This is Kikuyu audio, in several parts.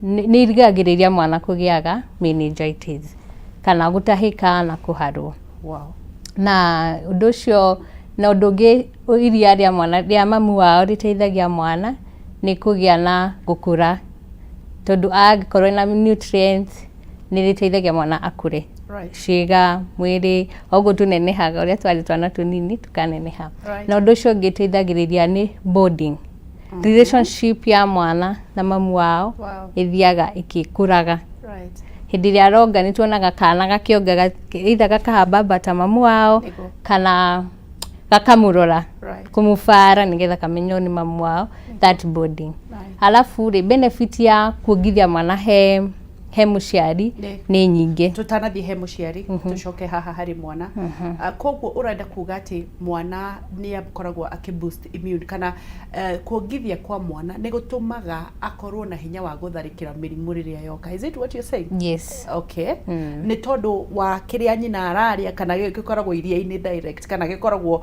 Nĩ irigagĩrĩria mwana kũgĩaga meningitis kana gũtahĩka na kũharwo. Na ũndũ ũcio, na ũndũ ũngĩ, iria rĩa mwana, rĩa mamu wao rĩteithagia mwana nĩ kũgĩa na gũkũra, tondũ angĩkorwo na nutrients nĩ rĩteithagia mwana akũre ciĩga, mwĩrĩ, oguo tũnenehaga ũrĩa twarĩ twana tũnini tũkaneneha. Na ũndũ ũcio ũngĩ ĩteithagĩrĩria nĩ bonding. Relationship ya mwana na mamu wao ĩthiaga ĩgĩkũraga. Hĩndĩ ĩrĩa aronga nĩ tuonaga kana gakĩonga, either gakahambambata mamu wao kana gakamũrora, kũmũbara nĩgetha kamenye ũyũ nĩ mamu wao, that bonding. Alafu rĩ, benefit ya kuongithia mwana he mũciari nĩ nyingĩ. Tũtanathiĩ he mũciari, tũcoke haha harĩ mwana. Koguo ũrenda kuga atĩ mwana nĩ akoragwo akĩ boost immune kana kuongithia kwa mwana nĩ gũtũmaga akorwo na hinya wa gũtharĩkĩra mĩrimũ rĩrĩa yoka. Is it what you're saying? Yes. Okay. Nĩ tondũ wa kĩrĩa nyina ararĩa, kana gĩkoragwo iria-inĩ direct, kana gĩkoragwo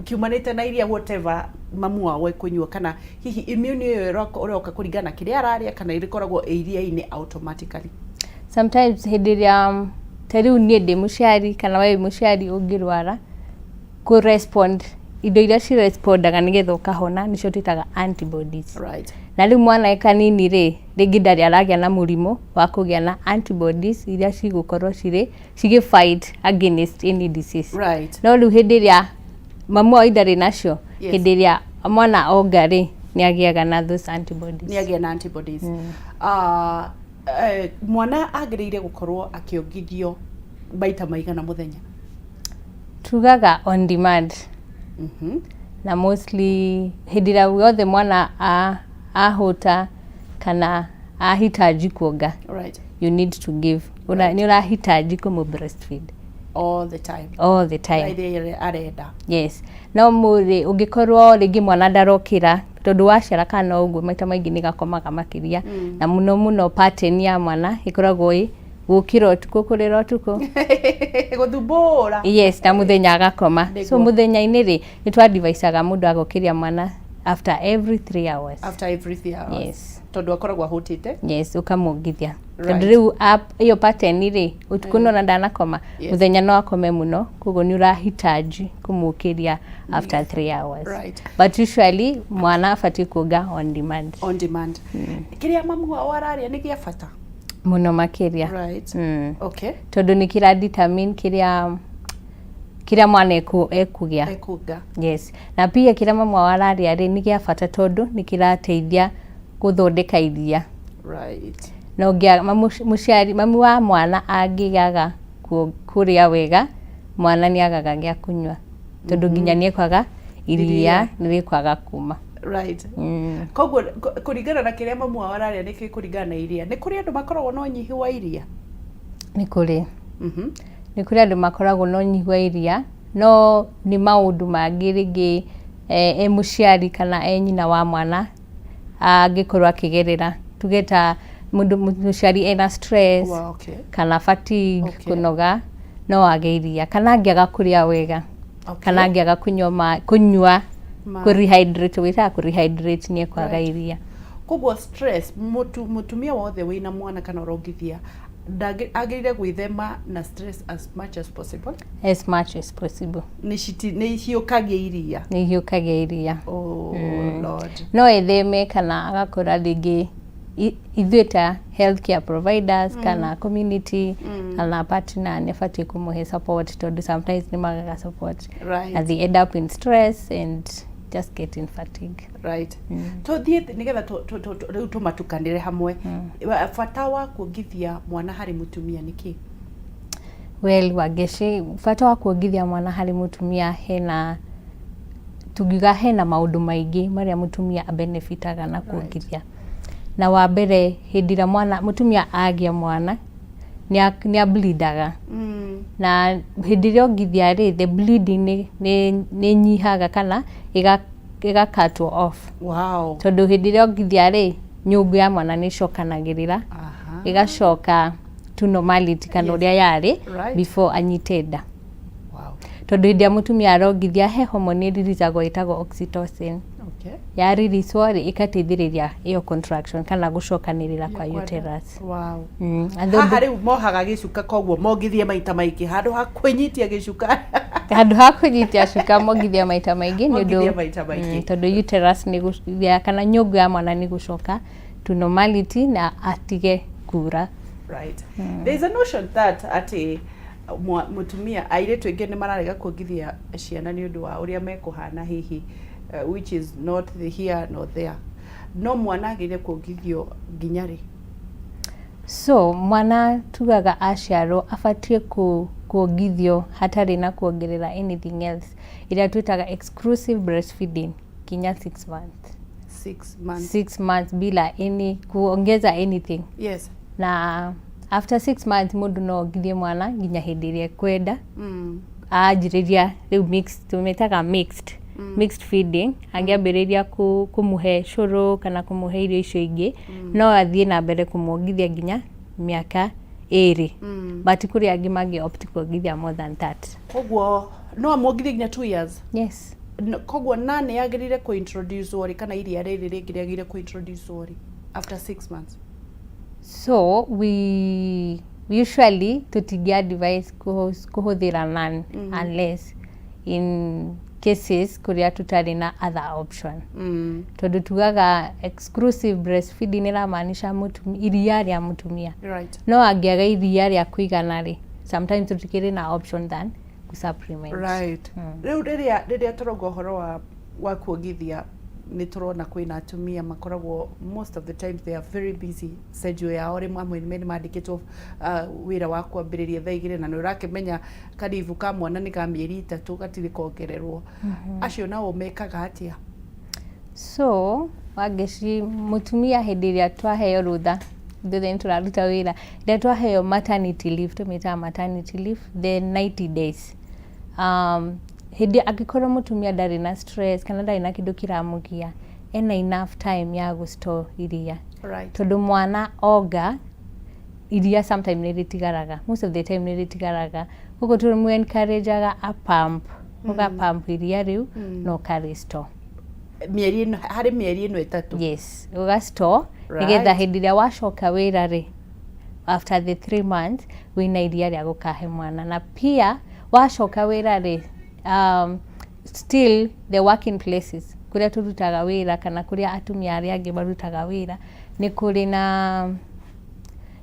kiumanĩte na iria, whatever mamu wao ekũnyua, kana hihi immune ĩyo ĩroka kũringana na kĩrĩa ararĩa, kana ĩkoragwo ĩ iria-inĩ automatically? Sometimes hĩndĩ ĩrĩa ta rĩu niĩ ndĩ mũciari kana we wĩ mũciari, ũngĩrwara, kũ respond, indo iria cirespondaga nĩgetha ũkahona nĩcio twĩtaga antibodies. Na rĩu mwana e kanini rĩ, rĩngĩ ndarĩ aragĩa na mũrimũ wa kũgĩa na antibodies iria cigũkorwo cirĩ cigĩ fight against any disease. No rĩu hĩndĩ ĩrĩa mamu wao ndarĩ nacio, hĩndĩ ĩrĩa mwana onga rĩ, nĩ agĩaga na those antibodies. Nĩ agĩa na antibodies. Mwana agĩrĩire gũkorwo akĩongithio maita maigana mũthenya? Tugaga on demand. Na mostly hĩndĩ ĩrĩa yothe mwana ahũta kana ahitaji kuonga, you need to give. Nĩ ũrahitaji kũmũ breastfeed. All the time. All the time. Rĩrĩa arenda. Yes, no mũrĩ ũngĩkorwo rĩngĩ mwana ndarokĩra, tondũ waciara kana ũguo maita maingĩ nĩ gakomaga makĩria, na mũno mũno pattern ya mwana ĩkoragwo ĩ gũkĩra ũtukũ, kũrĩra ũtukũ. Gũthumbũra. Yes, na mũthenya agakoma. So mũthenya-inĩ rĩ, nĩ twadvisaga mũndũ agokĩria mwana after every 3 hours. After every 3 hours. Yes. Tondũ akoragwo ahũtĩte. Yes, ũkamwongithia, tondũ rĩu ĩyo pattern rĩ, ũtukũ nona ndanakoma, mũthenya no akome mũno, koguo nĩ ũrahitaji kũmũkĩria after 3 hours. But usually mwana abatiĩ kuonga on demand. On demand. Kĩrĩa mamu wao ararĩa nĩ gĩa bata. Mũno makĩria. Tondũ nĩ kĩra determine kĩrĩa mwana ekũgĩa. Ekuga. Yes, na pia kĩrĩa mama wao ararĩa rĩ, nĩ gĩa bata, tondũ nĩ kĩrateithia gũthondeka iria. Na ũngĩaga mũciari, mamu wa mwana angĩaga kũrĩa wega, mwana nĩ agaga gĩa kũnyua, tondũ nginya nĩ ekwaga iria, nĩ rĩkwaga kuma. Koguo kũringana na kĩrĩa mamu wao ararĩa nĩ kũringana na iria. Nĩ kũrĩ andũ makoragwo na ũnyihu wa iria? Nĩ kũrĩ. Nĩ kũrĩ andũ makoragwo na ũnyihu wa iria, no nĩ maũndũ mangĩ rĩngĩ e mũciari kana e nyina wa mwana angĩkorwo akĩgerera, tuge ta mũndũ mũciari ena stress kana fatigue, kũnoga, no age iria, kana angĩaga kũrĩa wega, kana angĩaga kũnyua kũnyua Ma. Kũ rehydrate, wĩtaga kũ rehydrate, nĩ ekwaga iria. Koguo stress, mũtumia wothe wĩna mwana kana ũrongithia agĩrĩire gwĩthema na stress as much as possible. As much as possible. Nĩ ciũkagia iria. Nĩ ihiũkagia iria. Oh Lord. No etheme kana agakora rĩngĩ ithuĩ ta healthcare providers kana community kana partner nĩ abatiĩ kũmũhe support, tondũ sometimes nĩ magaga support and they end up in stress and just getting fatigue. Right, tũthiĩ nĩgetha rĩu tũmatukanĩre hamwe. Bata wa kuongithia mwana harĩ mũtumia nĩ kĩ? Well, Wangeci, bata wa kuongithia mwana harĩ mũtumia, hena, tungiuga hena maũndũ maingĩ marĩa mũtumia abenefitaga na kuongithia. Na wa mbere, hĩndĩ ĩrĩa mwana, mũtumia agĩa mwana, nĩ ableedaga, na hĩndĩ ĩrĩa ongithia rĩ, the bleeding nĩ nyihaga kana ĩgakatwo off. Tondũ hĩndĩ ĩrĩa ongithia rĩ, nyũngũ ya mwana nĩ ĩcokanagĩrĩra, ĩgacoka to normality kana ũrĩa yarĩ before anyite nda. Tondũ hĩndĩ ĩrĩa mũtumia arongithia, he hormone ĩririzagwo ĩtagwo oxytocin. Ya release rĩ, ĩgateithĩrĩria ĩyo contraction kana gũcokanĩrĩra kwa uterus. And Haha rĩu mohaga gĩcuka, koguo mongithie maita maingĩ handũ ha kwĩnyitia gĩcuka. Handũ ha kũnyitia cuka, mongithia maita maingĩ nĩ Mongithie ũndũ maita maingĩ. Tondũ uterus nĩ kana nyũngũ ya mwana nĩ gũcoka to normality na atige kura. Right. There is a notion that atĩ mũtumia, airĩtu aingĩ nĩ mararega kuongithia ciana nĩ ũndũ wa ũrĩa mekũhana hihi, which is not the here nor there, no mwana agĩrĩire kuongithio nginya rĩ? So mwana tugaga aciarwo abatiĩ kuongithio hatarĩ na kuongerera anything else, ĩrĩa twĩtaga exclusive breastfeeding, nginya 6 months. 6 months. 6 months bila any kuongeza anything. Na after 6 months mũndũ no ongithie mwana nginya hĩndĩ ĩrĩa ekwenda. Anjĩrĩria rĩu mixed, tũmĩtaga mixed feeding, angĩambĩrĩria kũmũhe cũrũ kana kũmũhe irio icio ingĩ, no athiĩ na mbere kũmuongithia nginya mĩaka 2. But kũrĩ angĩ mangĩ opt kuongithia more than that. Koguo no amuongithie nginya 2 years? Yes. Koguo na nĩ yagĩrĩire kũ-introduce rĩ, kana iria rĩrĩ rĩngĩ rĩagĩrĩire kũ-introduce rĩ after 6 months? So we usually tũtingĩ advise kũhũthĩra nan unless in cases kũrĩa tũtarĩ na other option, tondũ tugaga exclusive breastfeeding ĩramaanisha iria rĩa mũtumia. No angĩaga iria rĩa kũigana rĩ, sometimes tũtikĩrĩ na option than supplement. Right. Rĩu rĩrĩa tũrauga ũhoro wa kuongithia, nĩ tũrona kwĩna atumia makoragwo, most of the times they are very busy schedule yao. Rĩmwe amwe nĩ mandĩkĩtwo wĩra wa kwambĩrĩria thaa 2, na nĩ ũrakĩmenya karibu ka mwana nĩ ka mĩeri 3, gatirĩ kongererwo. Acio nao mekaga atĩa? So Wangeci, mũtumia hĩndĩ ĩrĩa twaheo rũtha, ithuothe nĩ tũraruta wĩra, rĩrĩa twaheo maternity leave, tũmĩtaga maternity leave, the 90 days, hĩndĩ angĩkorwo mũtumia ndarĩ na stress kana ndarĩ na kĩndũ kĩramũgia, ena enough time ya gũ-store iria, tondũ mwana onga iria sometime nĩ rĩtigaraga, most of the time nĩ rĩtigaraga. Koguo tũmũ encourageaga a pump, ũga pump iria rĩu na ũkarĩ store. Mĩeri ĩno, harĩ mĩeri ĩno 3? Yes, ũga store nĩgetha hĩndĩ ĩrĩa wacoka wĩra rĩ, after the 3 months, wĩna iria rĩa gũkahe mwana. Na pia wacoka wĩra rĩ, still the working places kũrĩa tũrutaga wĩra kana kũrĩa atumia arĩa angĩ marutaga wĩra, nĩ kũrĩ na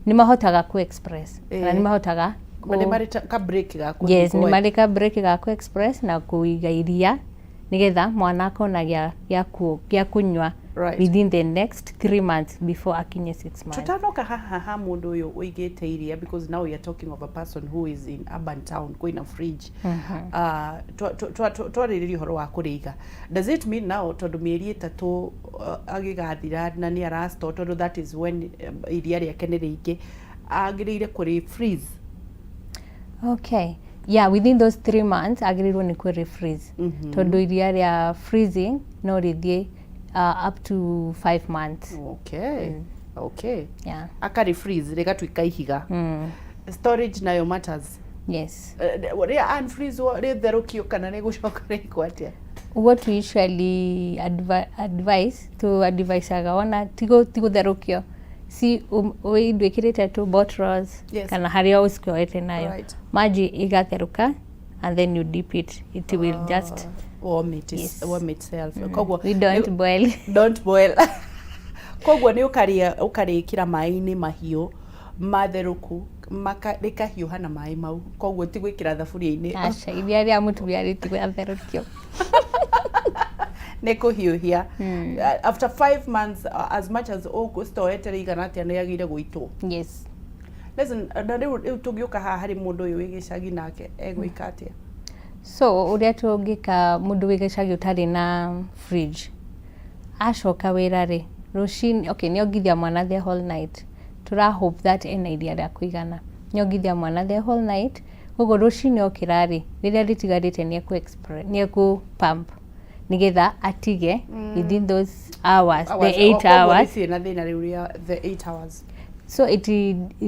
nĩ mahotaga ku express kana nĩ mahotaga nĩ marĩ ka break ga kũthiĩ. Yes, nĩ marĩ ka break ga ku express na kũiga iria nĩgetha mwana akona gĩa kũnyua within the next 3 months before akinye 6 months. Tutanoka haha ha mũndũ ũyũ ũigĩte iria, because now we are talking of a person who is in urban town, kwĩna fridge. Twarĩrĩria ũhoro wa kũrĩiga, does it mean now tondũ mĩeri 3 agĩgathira na nĩ arastore, tondũ that is when iria rĩake nĩ rĩingĩ, agĩrĩire kũrĩ freeze? Okay, yeah, within those 3 months agĩrĩirwo nĩ kũ refreeze, tondũ iria rĩa freezing no rĩthiĩ up to 5 months. Yeah. Akarĩ freeze rĩgatuĩka ihiga. Storage nayo matters. Yes. Rĩa unfreeze rĩtherũkio kana rĩgũcoka rĩkwo atĩa? What we usually advise, to advisaga ona ti gũtherũkio, si ndwĩkĩrĩte tu bottles kana harĩa ũcikoete nayo, maji igatherũka and then you dip it, it will just warm it is, warm itself. Koguo We don't boil. Don't boil. Koguo nĩ ũkarĩa ũkarĩkĩra maĩ-inĩ mahiũ matherũku, rĩkahiũha na maĩ mau, koguo ti gwĩkĩra thaburia-inĩ. Aca, iria rĩa mũtumia rĩtigũtherũkio. Nĩ kũhiũhia. After 5 months, as much as ũgũstoete rĩigana atĩa, nĩ yagĩrĩire gũitwo. Yes. Listen, na rĩu tũngĩũka haha harĩ mũndũ ũyũ wĩ gĩcagi, nake egwĩka atĩa? So ũrĩa tũngĩka, mũndũ wĩ gĩcagi ũtarĩ na fridge, acoka wĩra rĩ, rũcinĩ, okay, nĩongithia mwana the whole night, tũra hope that ena iria rĩa kũigana, nĩongithia mwana the whole night, koguo rũcinĩ okĩra rĩ, rĩrĩa rĩtigarĩte nĩ ekũ pump nĩgetha atige within those hours, the 8 Koguo hours. rĩtirĩ na thĩna rĩu rĩa the 8 hours. So it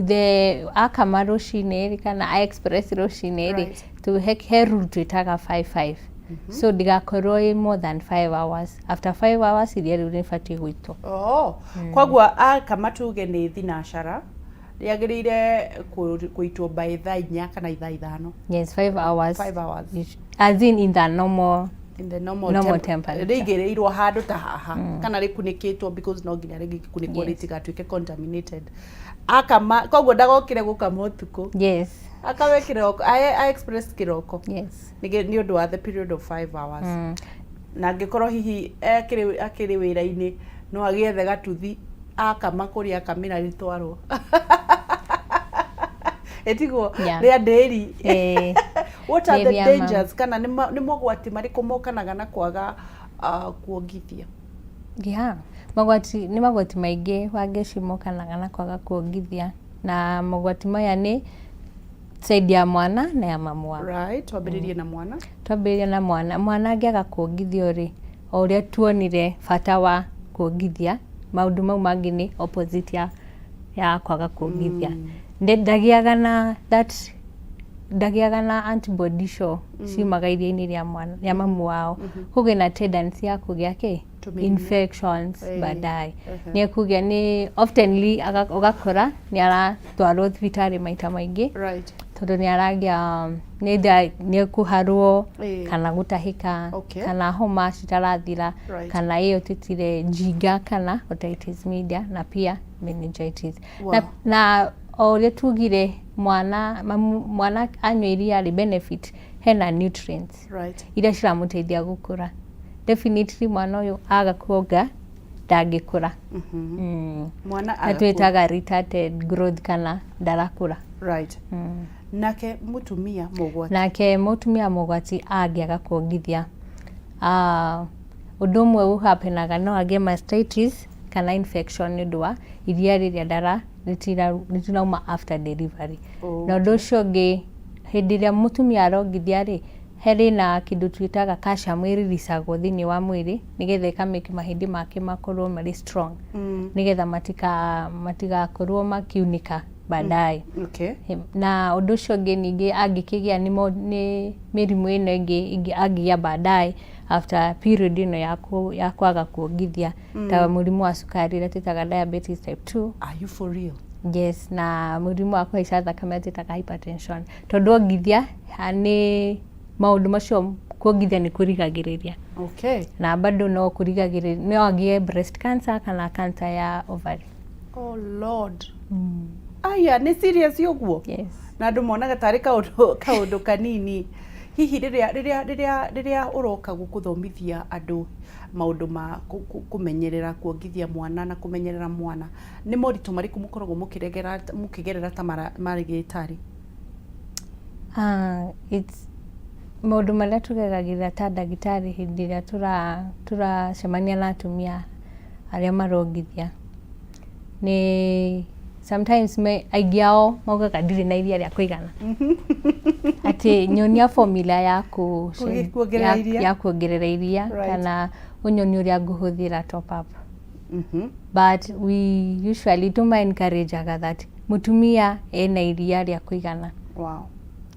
the akama rũcinĩ rĩ, kana a express rũcinĩ rĩ, he rule twĩtaga 5 5. So ndĩgakorwo ĩ more than 5 hours. After 5 hours iria rĩu rĩbatiĩ gũitwo. Oh. Koguo akama, tuge nĩ thinacara, rĩagĩrĩire kũitwo by thaa 4 kana thaa 5. Yes, 5 hours. 5 hours. As in the normal in the normal, normal temperature. Rĩigĩrĩirwo handũ ta haha kana rĩkunĩkĩtwo, because no nginya rĩgĩkunĩkwo rĩtigatuĩke contaminated. Akama koguo ndagokire gũkama ũtukũ. Akame kĩroko, a express kĩroko. Nĩ ũndũ wa the period of 5 hours. Na angĩkorwo hihi akĩrĩ wĩra-inĩ, no agĩethe gatuthi akama kũrĩa akamĩra rĩtwarwo ĩtigwo rĩa ndĩri. What are the Rĩrĩa ma- dangers kana nĩ mogwati marĩkũ mokanaga na kwaga kuongithia? Yeah. Magwati nĩ magwati maingĩ, Wangeci, mokanaga na kwaga kuongithia, na mogwati maya nĩ side ya mwana na ya mamu wao. Right, twambĩrĩrie na mwana. Twambĩrĩria na mwana. Mwana angĩaga kuongithio rĩ, o ũrĩa tuonire bata wa kuongithia, maũndũ mau mangĩ nĩ opposite ya kwaga kuongithia. Ndagĩaga na that, ndagĩaga na antibody icio ciumaga iria-inĩ rĩa mwana, rĩa mamu wao. Koguo ĩna tendency ya kũgĩa kĩ? Tũmĩrimũ. Infections baadaye. Nĩ ekũgĩa, nĩ oftenly ũgakora nĩ aratwarwo thibitarĩ maita maingĩ tondũ nĩ aragĩa, nĩ ekũharwo kana gũtahĩka kana homa citarathira kana ĩyo twĩtire njinga kana otitis media na pia meningitis. Na o ũrĩa tugire, mwana mamu, mwana anyua iria rĩ, benefit hena nutrients iria ciramũteithia gũkũra. Definitely mwana ũyũ aga kuonga ndangĩkũra. Mwana Na aga twĩtaga retarded growth kana ndarakũra. Nake mũtumia mũgwati? Nake mũtumia mũgwati angĩaga kuongithia, ũndũ ũmwe ũhapenaga, no agĩe mastitis kana infection nĩ ũndũ wa iria rĩrĩa ndara rĩtirauma after delivery. Na ũndũ ũcio ũngĩ, hĩndĩ ĩrĩa mũtumia arongithia rĩ, harĩ na kĩndũ twĩtaga calcium ĩriricagwo thĩinĩ wa mwĩrĩ nĩgetha ĩkamake mahĩndĩ make makorwo marĩ strong nĩgetha matigakorwo makiunĩka baadaye. Na ũndũ ũcio ũngĩ ningĩ, angĩkĩgĩa nĩ mĩrimũ ĩno ĩngĩ angĩgĩa baadaye after period ĩno ya kwaga kuongithia, ta mũrimũ wa cukari ũrĩa twĩtaga diabetes type 2. Are you for real? Yes, na mũrimũ wa kũhaica thakame twĩtaga hypertension, tondũ ongithia nĩ maũndũ macio, kuongithia nĩ kũrigagĩrĩria. Na bado no kũrigagĩrĩria no agĩe breast cancer kana cancer ya ovary. Oh Lord, aya nĩ serious ũguo? Yes. Na andũ monaga tarĩ kaũndũ kanini. Hihi rĩrĩa ũroka gũkũthomithia andũ maũndũ ma kũmenyerera kuongithia mwana na kũmenyerera mwana, nĩ moritũ marĩkũ mũkoragwo mũkĩgerera ta marĩgĩtarĩ? It's maũndũ marĩa tũgeragĩra ta ndagĩtarĩ hĩndĩ ĩrĩa tũracemania na atumia arĩa marongithia nĩ sometimes aingĩ ao maugaga, "Ndirĩ na iria rĩa kũigana," atĩ nyonia formula ya Kuongerera iria. Ya kuongerera iria kana ũnyonie ũrĩa ngũhũthĩra top up. But we usually tũma encourageaga that mũtumia ena iria rĩa kũigana,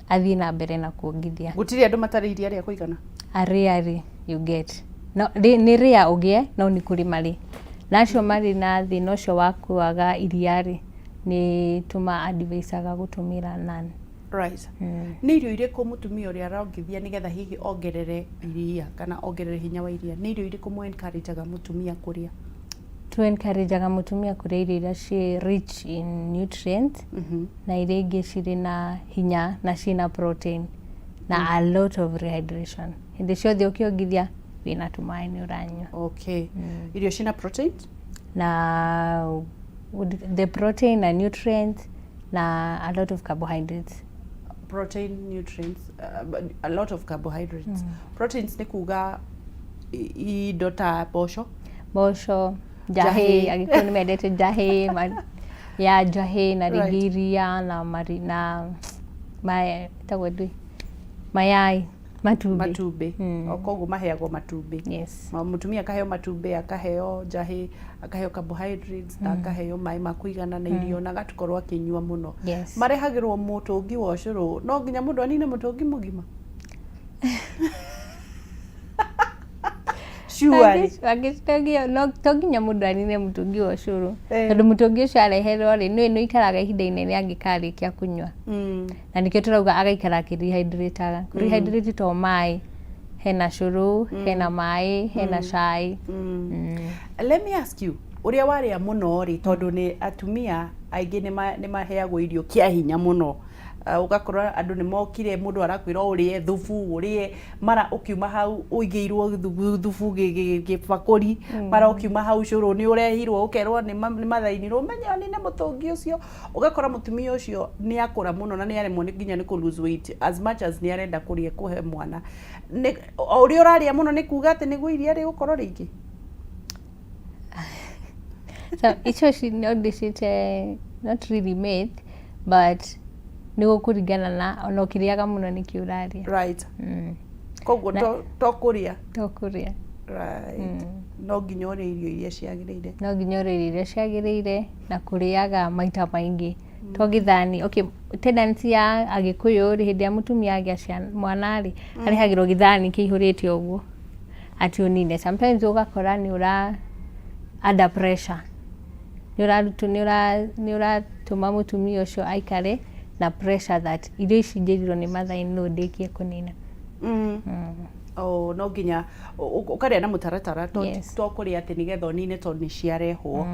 athiĩ na mbere na kuongithia. Gũtirĩ andũ matarĩ iria rĩa kũigana? Arĩ you get no, nĩ rĩa ũgĩe, no nĩ kũrĩ marĩ na acio marĩ na thĩna ũcio wa kwaga iria rĩ, nĩ tũma advisaga gũtũmĩra nan. Nĩ irio irĩkũ mũtumia ũrĩa arongithia, nĩgetha hihi ongerere iria kana ongerere hinya wa iria, nĩ irio irĩkũ mũ encourageaga mũtumia kũrĩa? Tu encourageaga mũtumia kũrĩa irio iria ciĩ rich in nutrients na iria ingĩ cirĩ na hinya na ciĩna protein na a lot of rehydration. Hĩndĩ ciothe ũkĩongithia wĩna tũmaĩ nĩ ũranyua. Okay, irio ciĩna proteins. Na the protein na nutrients na a lot of carbohydrates. Protein, nutrients, but a lot of carbohydrates. Proteins nĩ kuga indo ta mboco? Mboco, njahĩ. Njahĩ. Agĩkũyũ nĩ mendete njahĩ, ya njahĩ na rĩngĩ iria na mari na maya ĩtagwo ndũĩ, mayai, matumbĩ. Matumbĩ. O koguo maheagwo matumbĩ? Yes. Mũtumia akaheo matumbĩ, akaheo njahĩ, akaheo carbohydrates na akaheo maĩ ma kũigana na irio na agatukorwo akĩnyua mũno. Yes. Marehagĩrwo mũtũngi wa ũcũrũ, no nginya mũndũ anine mũtũngi mũgima? Surely. Angĩcitongio no to nginya mũndũ anine mũtũngi wa ũcũrũ, tondũ mũtũngi ũcio areherwo rĩ, nĩ ũikaraga ihinda inene angĩkarĩkia kũnyua, na nĩkĩo tũrauga agaikara akĩrehydrataga. Kũrehydrate to maĩ, hena cũrũ, hena maĩ, hena cai. Let me ask you, ũrĩa warĩa mũno rĩ, tondũ nĩ atumia aingĩ nĩ maheagwo irio kĩa hinya mũno. Ũgakora andũ nĩ mokire, mũndũ arakwĩra ũrĩe thubu, ũrĩe mara, ũkiuma hau ũigĩirwo thubu, thubu gĩbakũri, mara ũkiuma hau cũrũ nĩ ũrehirwo, ũkerwo nĩ mathainirwo, ũmenye ũnine mũtũngi ũcio. Ũgakora mũtumia ũcio nĩ akũra mũno na nĩ aremwo nĩ nginya nĩ kũ lose weight as much as nĩ arenda kũrĩa kũhe mwana. Nĩ o ũrĩa ũrarĩa mũno nĩ kuga atĩ nĩguo iria rĩgũkorwo rĩingĩ? So icio no ndĩciĩte not really myth, but nĩ gũkũringana na ona ũkĩrĩaga mũno nĩkĩ ũrarĩa. Koguo to kũrĩa. To kũrĩa. No nginya ũrĩe irio iria ciagĩrĩire. No nginya ũrĩe irio iria ciagĩrĩire na kũrĩaga maita maingĩ, to gĩthani. Okay, tendency ya Agĩkũyũ rĩ, hĩndĩ ĩrĩa mũtumia agĩa ciana, mwana rĩ, arehagĩrwo gĩthani kĩihũrĩte ũguo atĩ ũnine. Sometimes ũgakora nĩ ũra under pressure, nĩ ũratũma mũtumia ũcio aikare na pressure that irio ici njĩrirwo nĩ Mathai no ndĩkie kũnina. Oh, no nginya ũkarĩa na mũtaratara, to to kũrĩa atĩ nĩgetha ũnine tondũ nĩ ciarehwo.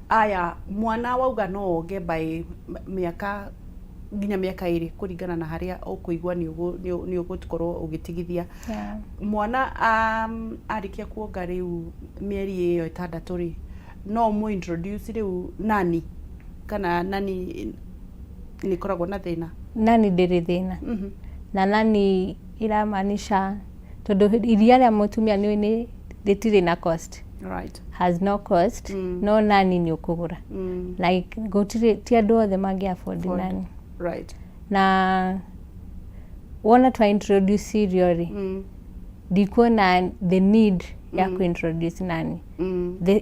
Aya, mwana wauga no onge by mĩaka nginya mĩaka 2, kũringana na harĩa ũkũigua nĩ ũgũkorwo ũgĩtigithia. Mwana arĩkia kuonga rĩu mĩeri ĩyo 6 rĩ, no ũmũ introduce rĩu nani, kana nani nĩ ĩkoragwo na thĩna? Nani ndĩrĩ thĩna. Na nani iramaanisha tondũ iria rĩa mũtumia nĩ rĩtirĩ na cost, has no cost, no nani nĩ ũkũgũra. Like gũtirĩ, ti andũ othe mangĩ afford Afford. nani. Na wona twa introduce cereal rĩ, ndikuona the need ya kuintroduce nani.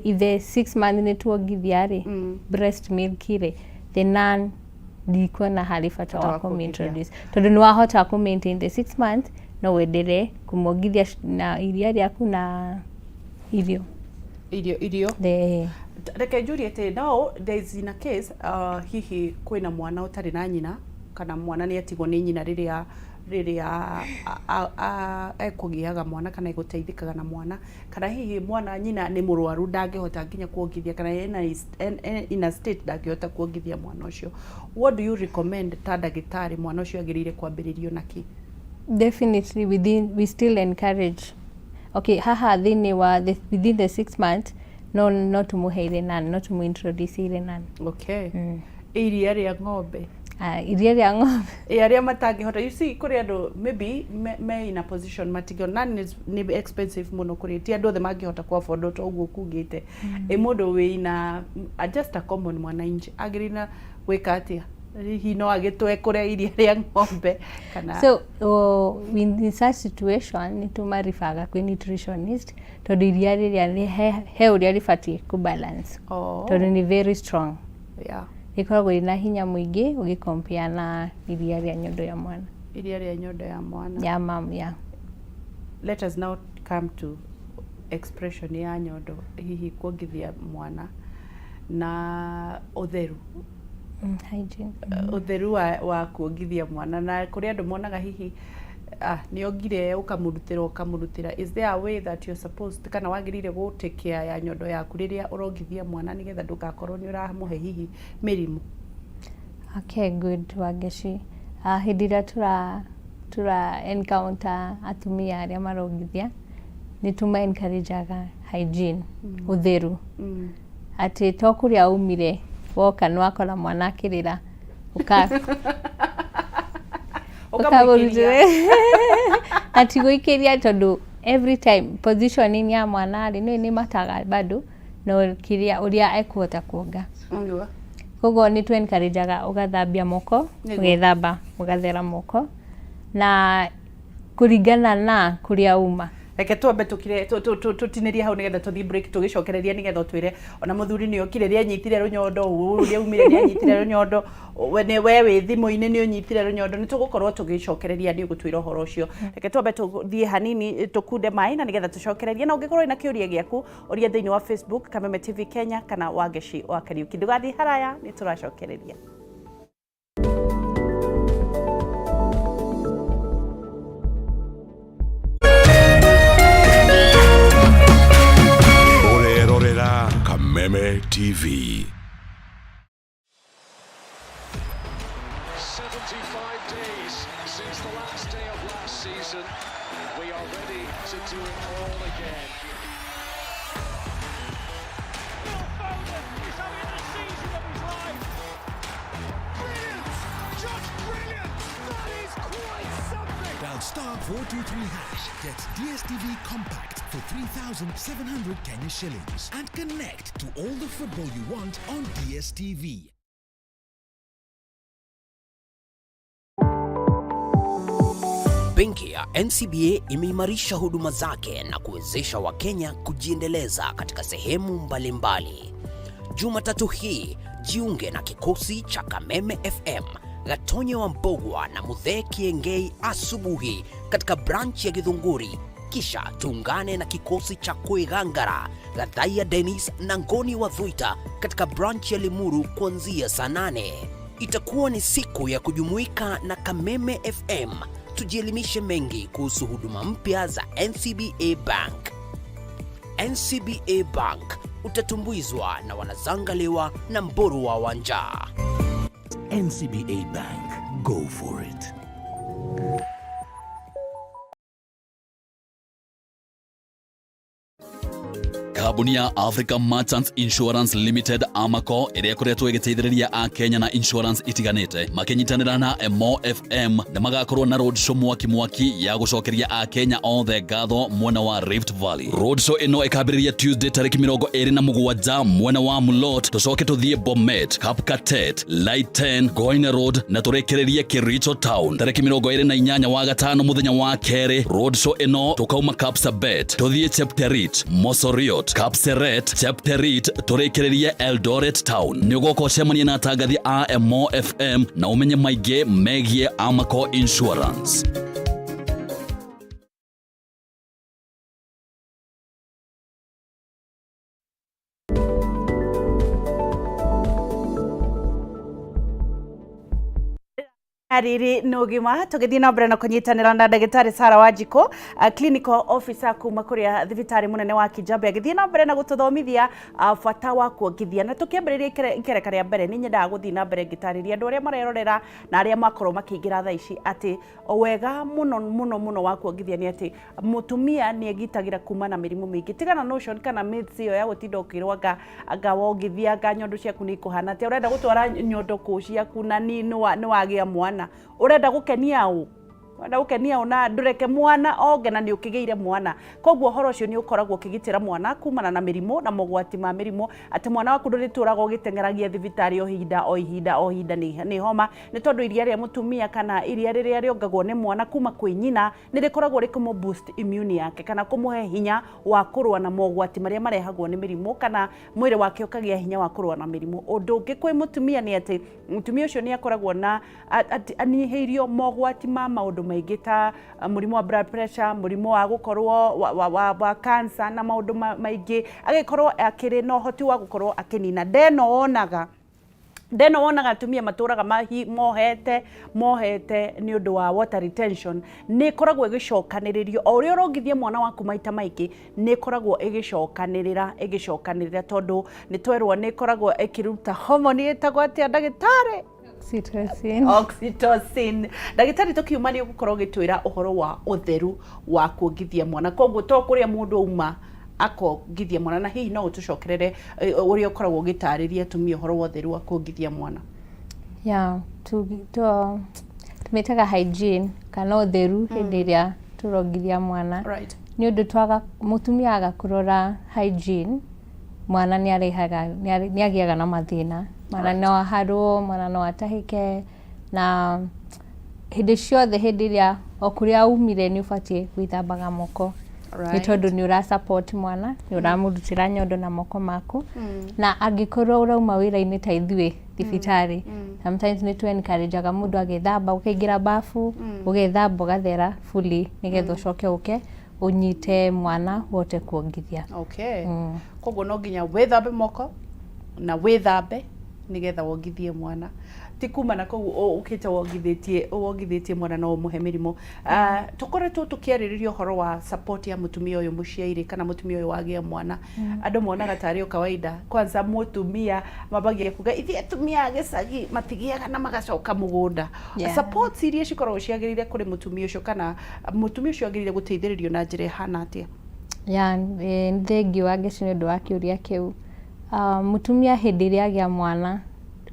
If the 6 months nĩ tuongithia rĩ, breast milk rĩ, the nan ndikuona harĩ bata Bata wa wa kuongithia. kũmintroduce, tondũ nĩ wahota kũ maintain the 6 months, no wendelee kũmwongithia na iria rĩaku na irio. Irio. The Reke njurie atĩ no there is in a case, hihi kwĩna mwana ũtarĩ na nyina, kana mwana nĩ atigwo nĩ nyina rĩrĩa ekũgĩaga mwana kana egũteithĩkaga na mwana, kana hihi mwana nyina nĩ mũrwaru, ndangĩhota nginya kuongithia, kana ena in a state ndangĩhota kuongithia mwana ũcio, what do you recommend ta ndagĩtarĩ? Mwana ũcio agĩrĩire kwambĩrĩrio na kĩ? Definitely within, we still encourage, okay, haha thĩinĩ wa within the 6 months no tũmũheire nan, no tũmũintroduce ire nan. Okay, iria rĩa ng'ombe? Ah, iria rĩa ng'ombe. Ĩ arĩa matangĩhota, you see, kũrĩ andũ maybe me in a position matingĩona nani, nĩ expensive mũno kũrĩ, ti andũ othe mangĩhota ku afford to ũguo kugĩte. Ĩ mũndũ wĩna just a common mwananchi agĩrĩire na gwĩka atĩa? Hihi no agĩtwe kũrĩa iria rĩa ng'ombe kana? So in such situation nĩ tũmaribaga kwĩ nutritionist, tondũ iria rĩrĩa nĩ he ũrĩa rĩbatiĩ kũ balance, tondũ nĩ very strong, rĩkoragwo rĩna hinya mũingĩ ũgĩcompare na iria rĩa nyondo ya mwana. Iria rĩa nyondo ya mwana. Ya mam, ya. Let us now come to expression ya nyondo, hihi kuongithia mwana na ũtheru. Hygiene. Ũtheru wa kuongithia mwana, na kũrĩ andũ monaga hihi nĩ ongire ũkamũrutĩra. Is there a way that you're supposed kana wagĩrĩire gũ take care ya nyondo yaku rĩrĩa ũrongithia mwana, nĩgetha ndũgakorwo nĩ ũramũhe hihi mĩrimũ? Okay, good, Wangeci. Hĩndĩ ĩrĩa tũra encounter atumia arĩa marongithia, nĩ tũma encourageaga hygiene, ũtheru, atĩ to kũrĩa umire woka nĩ wakora mwana akĩrĩra Ũkamũikĩria. Ũkamũrutĩra na ti gũikĩria, tondũ every time positioning ya mwana rĩ, nĩ mataga bado no kĩrĩa ũrĩa ekũhota kuonga. Koguo nĩ tũ encourageaga ũgathambia moko, ũgethamba, ũgathera moko na kũringana na kũrĩa uma. Reke twambe tũkire tũtinĩrie hau nĩgetha tũthiĩ break, tũgĩcokereria nĩgetha ũtwĩre ona mũthuri nĩ okire nĩ anyitire rũnyondo, ũrĩa umire nĩ anyitire rũnyondo, we nĩ we wĩ thimũ-inĩ nĩ ũnyitire rũnyondo. Nĩ tũgũkorwo tũgĩcokereria, nĩ ũgũtwĩra ũhoro ũcio. Reke twambe tũthiĩ hanini tũkunde maĩ na nĩgetha tũcokererie, na ũngĩkorwo wĩna kĩũria gĩaku ũria thĩinĩ wa Facebook Kameme TV Kenya kana Wangeci wa Kariuki. Ndũgathiĩ haraya, nĩ tũracokereria. Ũrerorera Kameme TV. 75 days since the last day of last season. We are ready to do it all again. Phil Foden is having the season of his life. Brilliant! Just brilliant! That is quite something! Dial *423#, get DSTV Compact for 3,700 Kenya shillings and connect to all the football you want on DSTV. Benki ya NCBA imeimarisha huduma zake na kuwezesha Wakenya kujiendeleza katika sehemu mbalimbali. Jumatatu hii jiunge na kikosi cha Kameme FM, Gatonye wa Mbogwa na Muthee Kiengei asubuhi katika branch ya Githunguri, kisha tuungane na kikosi cha Kwigangara, Gathaiya Dennis na Ngoni wa Thuita katika branch ya Limuru kuanzia saa 8. Itakuwa ni siku ya kujumuika na Kameme FM, tujielimishe mengi kuhusu huduma mpya za NCBA Bank. NCBA Bank, utatumbuizwa na wanazangaliwa na Mburu wa Wanja. NCBA Bank. Go for it. Kambuni ya Africa Merchants Insurance Limited, Amaco, ĩrĩa ĩkoretwo ĩgĩteithĩrĩria akenya na insurance itiganĩte, makĩnyitanĩra na Emo FM nĩ magakorwo na road show mwaki mwaki ya gũcokeria akenya othe ngatho mwena wa Rift Valley. Road show ĩno ĩkambĩrĩria Tuesday tarĩki 27 mwena wa Mulot, tũcoke tũthiĩ Bomet, Kapkatet, Litein, Goine Road na tũrĩkĩrĩrie Kericho Town tarĩki 28 wa gatano, mũthenya wa kerĩ. Road show ĩno tũkauma Kapsabet, tũthiĩ Chepterit, Mosoriot, Kapseret, Chepterit, tũrĩkĩrĩrie Eldoret Town. Nĩ ũgoka ũcemanie na atangathi a Emo FM na ũmenye maingĩ megiĩ Amaco Insurance. Riri nĩ ũgima, tũgĩthiĩ na mbere na kũnyitanĩra na ndagĩtarĩ Sarah Wanjikũ, clinical officer kuma kũrĩa thibitarĩ mũnene wa Kijabe, agĩthiĩ na mbere na gũtũthomithia bata wa kuongithia. Na tũkĩambĩrĩria ikereka rĩa mbere, nĩ nyendaga gũthiĩ na mbere ngĩtarĩria andũ arĩa marerorera na arĩa makorwo makĩingĩra thaa ici atĩ wega mũno mũno mũno wa kuongithia nĩ atĩ mũtumia nĩ egitagĩra kuma na mĩrimũ mĩingĩ. Tigana notion kana myths ĩyo ya gũtinda ũkĩrwo anga wongithia anga nyondo ciaku nĩ ikũhana atĩa, ũrenda gũtwara nyondo kũ ciaku na nĩ wagĩa mwana, ũrenda gũkenia ũ, ũrenda gũkenia ũ na ndũreke mwana onge na nĩ ũkĩgĩire mwana. Koguo ũhoro ũcio nĩ ũkoragwo ũkĩgitĩra mwana kumana na mĩrimũ na mogwati ma mĩrimũ, atĩ mwana waku ndũrĩtũraga ũgĩteng'eragia thibitarĩ o ihinda o ihinda o ihinda nĩ homa, nĩ tondũ iria rĩa mũtumia kana iria rĩrĩa rĩongagwo nĩ mwana kuma kwĩ nyina nĩ rĩkoragwo rĩkĩmũ boost immune yake kana kũmũhe hinya wa kũrũa na mogwati marĩa marehagwo nĩ mĩrimũ, kana mwĩrĩ wake ũkagĩa hinya wa kũrũa na mĩrimũ. Ũndũ ũngĩ kwĩ mũtumia nĩ atĩ mũtumia ũcio nĩ akoragwo na anyihĩirio mogwati ma maũndũ maingĩ ta mũrimũ wa blood pressure, mũrimũ wa gũkorwo wa cancer na maũndũ maingĩ, agĩkorwo akĩrĩ na ũhoti wa gũkorwo akĩnina ndeno. Wonaga atumia matũraga mohete mohete nĩ ũndũ wa water retention. Nĩ ĩkoragwo ĩgĩcokanĩrĩrio o ũrĩa ũrongithia mwana waku maita maingĩ, nĩ ĩkoragwo ĩgĩcokanĩrĩra ĩgĩcokanĩrĩra, tondũ nĩ twerwo nĩ ĩkoragwo ĩkĩruta hormone ĩtagwo atĩa, ndagĩtarĩ? Oxytocin. Oxytocin. Ndagĩtarĩ, tũkiuma nĩ ũgũkorwo ũgĩtwĩra ũhoro wa ũtheru wa kuongithia mwana, koguo to kũrĩa mũndũ auma akongithia mwana, na hihi no ũtũcokerere ũrĩa ũkoragwo ũgĩtarĩria atumia ũhoro wa ũtheru wa kuongithia mwana? Yeah, tũmĩtaga hygiene kana ũtheru hĩndĩ ĩrĩa tũrongithia mwana. Nĩ ũndũ twaga mũtumia aga kũrora hygiene, mwana nĩ arehaga nĩ agĩaga na mathĩna. Mwana no aharwo, mwana no atahĩke, na hĩndĩ ciothe, hĩndĩ ĩrĩa o kũrĩa umire, nĩ ũbatiĩ gwĩthambaga moko. Nĩ tondũ nĩ ũra support mwana, nĩ ũramũrutĩra nyondo na moko maku. Na angĩkorwo ũrauma wĩra-inĩ ta ithuĩ thibitarĩ, sometimes nĩ tũ encourageaga mũndũ agethamba, ũkaingĩra bafu, ũgethamba, ũgathera fully, nĩgetha ũcoke ũke ũnyite mwana ũhote kuongithia. Okay, koguo no nginya wĩthambe moko na wĩthambe nĩgetha wongithie mwana, ti kuma na kũu ũkĩte wongithĩtie mwana no ũmũhe mĩrimũ. Tũkoretwo tũkĩarĩrĩria ũhoro wa support ya mũtumia ũyũ mũciairĩ kana mũtumia ũyũ wagĩa mwana. Andũ monaga tarĩ o kawaida. Kwanza mũtumia mambagia kuga ithuĩ atumia a gĩcagi matigĩaga na magacoka mũgũnda. Support iria cikoragwo ciagĩrĩire kũrĩ mũtumia ũcio, kana mũtumia ũcio agĩrĩire gũteithĩrĩrio na njĩra ĩhana atĩa? Ya, nĩ thengiũ Wangeci nĩ ũndũ wa kĩũria kĩu. Mũtumia hĩndĩ ĩrĩa agĩa mwana,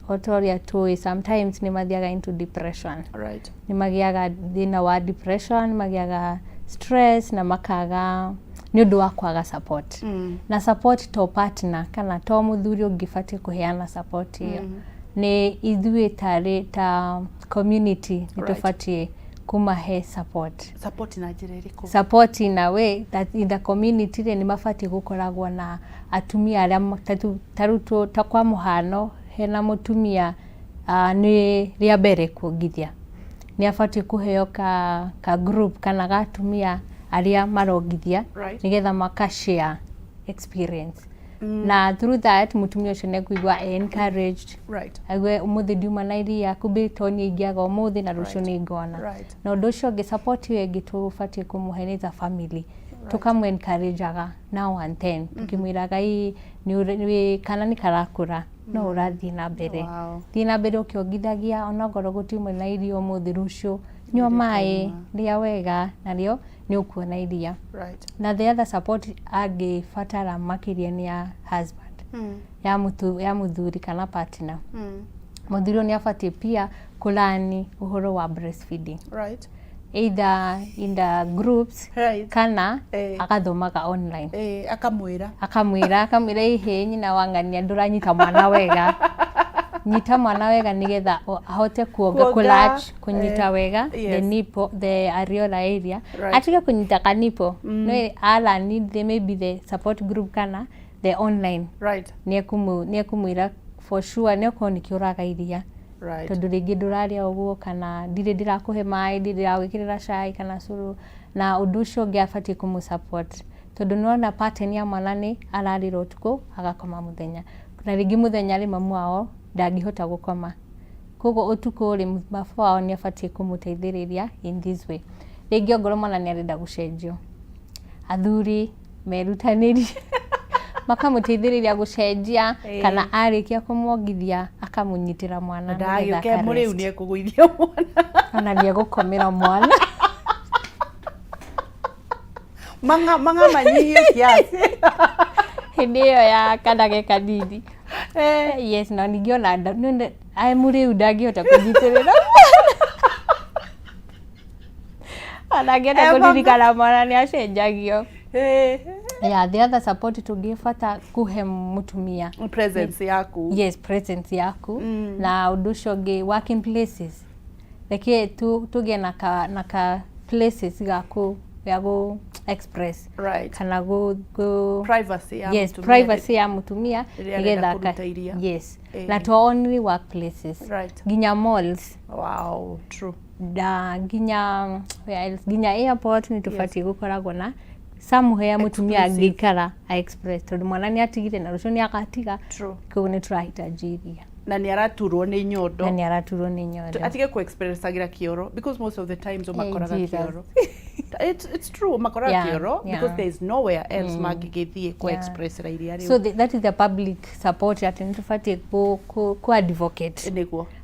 o ta ũrĩa tũĩ, sometimes nĩ mathiaga into depression. Nĩ magĩaga thĩna wa depression, magĩaga stress na makaga nĩ ũndũ wa kwaga support. Na support to partner kana to mũthuri ũngĩbatiĩ kũheana support ĩyo. Nĩ ithuĩ tarĩ ta community nĩ tũbatiĩ kũmahe support. Support na njĩra ĩrĩkũ? Support in a way that in the community rĩ, nĩ mabatiĩ gũkoragwo na atumia arĩa ta rĩu ta kwa mũhano hena mũtumia nĩ rĩa mbere kuongithia, nĩ abatiĩ kũheo ka group kana ga atumia arĩa marongithia, nĩgetha maka share experience, na through that mũtumia ũcio nĩ ekũigua encouraged, aigue ũmũthĩ ndiuma na iria, kumbe to niĩ ingĩaga ũmũthĩ na rũciũ nĩ ngona. Na ũndũ ũcio ũngĩ, support ĩyo ĩngĩ tũbatiĩ kũmũhe nĩ ta family, tũkamũ encourageaga now and then, tũkĩmwĩraga ĩ nĩ kana nĩ karakũra, no ũrathiĩ na mbere, thiĩ na mbere ũkĩongithagia, onokorwo gũtiuma na iria ũmũthĩ, rũciũ nyua maĩ, rĩa wega, narĩo nĩ ũkuona iria. Na the other support angĩbatara makĩria nĩ ya husband, ya mũthuri kana partner. Mũthuri ũyũ nĩ abatiĩ pia kũlearn ũhoro wa breastfeeding, either in the groups kana agathomaga online. Akamwĩra. Akamwĩra, "Ĩhĩ, nyina wa ng'ania, ndũranyita mwana wega, nyita mwana wega," nĩgetha ahote kuonga. Kuonga, kũlatch, kũnyita wega the nipple, the areola area, atige kũnyita ka nipple. No alearn the maybe the support group kana the online, nĩ ekumwĩra for sure nĩ okorwo nĩkĩo ũraga iria, tondũ rĩngĩ ndũrarĩa ũguo, kana ndirĩ ndĩrakũhe maĩ, ndirĩ ndĩragwĩkĩrĩra cai kana cũrũ. Na ũndũ ũcio ũngĩ abatiĩ kũmũ support, tondũ nĩwona pattern ya mwana nĩ ararĩra ũtukũ agakoma mũthenya, na rĩngĩ mũthenya rĩ mamu wao ndangĩhota gũkoma, koguo ũtukũ rĩ baba wao nĩ abatiĩ kũmũteithĩrĩria in this way. Rĩngĩ ongorwo mwana nĩ arenda gũcenjio, athuri merutanĩrie makamũteithĩrĩria gũcenjia, kana arĩkia kũmwongithia akamũnyitĩra mwana nĩgetha Ndagĩũke aka mũrĩu rest. Nĩ ekũgũithia mwana. Ona nĩ egũkomera mwana. Mang'a mang'a manyihio kiasi. Hĩndĩ ĩyo ya kana ge kanini. Yes, na ningĩ ona mũrĩu ndangĩhota kũnyitĩrĩra mwana, ona angĩenda kũririkana mwana nĩ acenjagio. Yeah, the other support tũngĩbata kũhe mũtumia, Presence yaku. Yes, presence yaku. Na ũndũ ũcio ũngĩ, working places, reke tũgĩe na ka places ga gũ express kana gũ Privacy ya yes, mũtumia. Privacy ya mũtumia Rĩrĩa arenda nĩgetha kũruta iria. Yes, na to only workplaces, nginya malls, wow true na nginya where else? Nginya airport nĩ tũbatiĩ gũkoragwo na somewhere mũtumia Exclusive. angĩikara a express, tondũ mwana nĩ atigire na rũciũ nĩ agatiga. Koguo nĩ tũrahitaji iria. Na nĩ araturwo nĩ nyondo. Na nĩ araturwo nĩ nyondo. Atige ku-expressagira kĩoro, because most of the times ũmakoraga Jesus. kĩoro. It's true, ũmakoraga kĩoro because there is nowhere else mangĩgĩthiĩ ku-expressera iria rĩu. So that is the public support, atĩ nĩ tũbatiĩ ku advocate.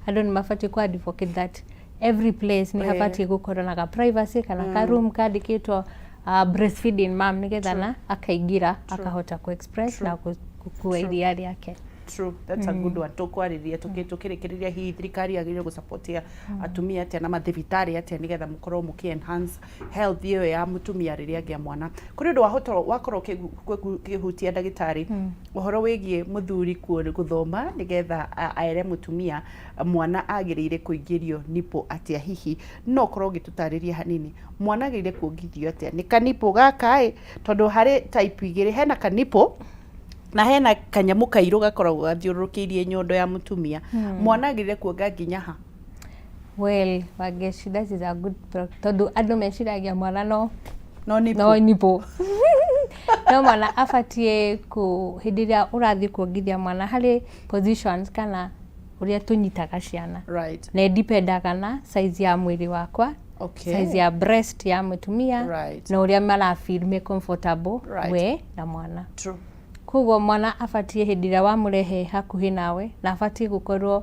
Andũ nĩ mabatiĩ ku advocate that every place nĩ habatiĩ gũkorwo na ka privacy kana ka room kandĩkĩtwo breastfeeding mom, nĩgetha na akaingĩra akahota ku express na gũkua iria rĩake. True, that's a good one. Tũkwarĩrĩria tũkĩrĩkĩrĩria hihi thirikari yagĩrĩirwo gũsupportia atumia atĩa na mathibitarĩ atĩa nĩgetha mũkorwo mũkĩ enhance health ĩyo ya mũtumia rĩrĩa agĩa mwana. Kũrĩ ũndũ wahota wakorwo ũkĩhutia ndagĩtarĩ, ũhoro wĩgiĩ mũthuri gũthoma nĩgetha ere mũtumia mwana agĩrĩire kũingĩrio nipple atĩa. Hihi no ũkorwo ũgĩtũtarĩria hanini, mwana agĩrĩire kuongithio atĩa? Nĩ kanipple gaka ĩ, tondũ harĩ type igĩrĩ, hena kanipple na hena kanyamũ kairũ gakoragwo gathiũrũrũkĩirie nyondo ya mũtumia. Mwana agĩrĩire kuonga nginya ha? Well, Wangechi, that is a good tondũ andũ meciragia mwana no no nipple. No nipple. No mwana abatiĩ ku hĩndĩ ĩrĩa ũrathiĩ kuongithia mwana, harĩ positions kana ũrĩa tũnyitaga ciana, na ĩdipendaga na size ya mwĩrĩ wakwa, size ya breast ya mũtumia, na ũrĩa marafeel me comfortable we na mwana. Koguo mwana abatiĩ, hĩndĩ ĩrĩa wamũrehe hakuhĩ nawe, na abatiĩ gũkorwo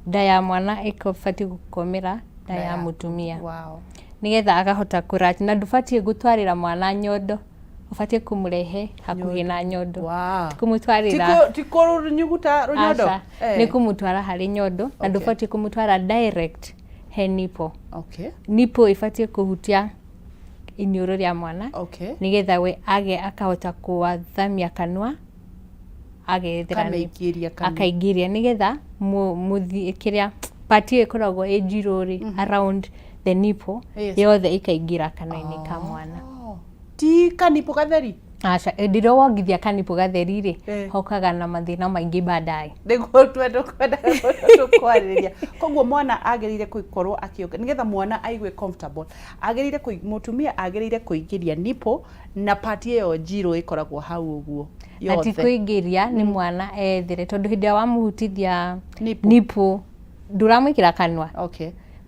nda ya mwana ĩbatiĩ gũkomera nda ya mũtumia, nĩgetha akahota kũratch. Na ndũbatiĩ gũtwarĩra mwana nyondo, ũbatiĩ kũmũrehe hakuhĩ na nyondo. Kũmũtwarĩra Ti kũnyuguta rũnyondo? Aca, nĩ kũmũtwara harĩ nyondo, na ndũbatiĩ kũmũtwara direct he nipple. Nipple ĩbatiĩ kũhutia iniũrũ rĩa mwana, nĩgetha we age akahota kũathamia kanua agethera Kamaingĩria kanua. Akaingĩria nĩgetha kĩrĩa part ĩyo ĩkoragwo ĩ njirũ rĩ, around the nipple, yothe ĩkaingĩra kanua-inĩ ka mwana. Oh. Ti kanipple gatheri? Aca, hĩndĩ ĩrĩa wongithia kanipple gatheri rĩ, hokaga na mathĩna maingĩ baadaye. Nĩguo twenda kwenda tũkwarĩrĩria. Koguo mwana agĩrĩire gũkorwo akĩonga, nĩgetha mwana aigue comfortable, agĩrĩire mũtumia agĩrĩire kũingĩria nipple na part ĩyo njirũ ĩkoragwo hau ũguo Na ti yothe. Kũingĩria nĩ mwana ethere, tondũ hĩndĩ ĩrĩa wamũhutithia nipple. Nipple ndũramwĩkĩra kanua.